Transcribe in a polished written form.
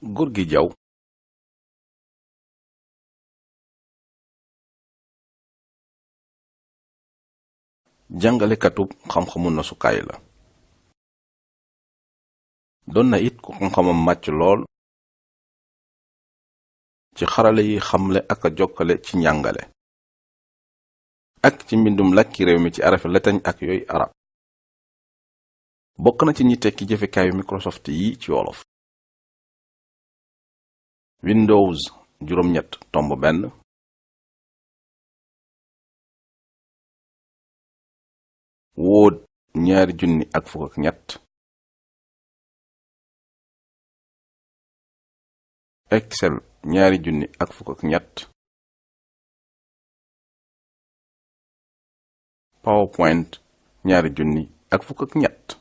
Gorgui Diaw jàngalekatub xam-xamu nasukaay la doon na it ku xam-xamam màcc lool ci xarala yi xamle ak a jokkale ci njàngale ak ci mbindum làkki réew mi ci arafi latañ ak yooyu arab bokk na ci ñi tekki jëfekaayu Microsoft yi ci wolof Windows juróom-ñett tomb benn Word ñaari junni ak fukk ak ñett Excel ñaari junni ak fukk ak ñett PowerPoint ñaari junni ak fukk ak ñett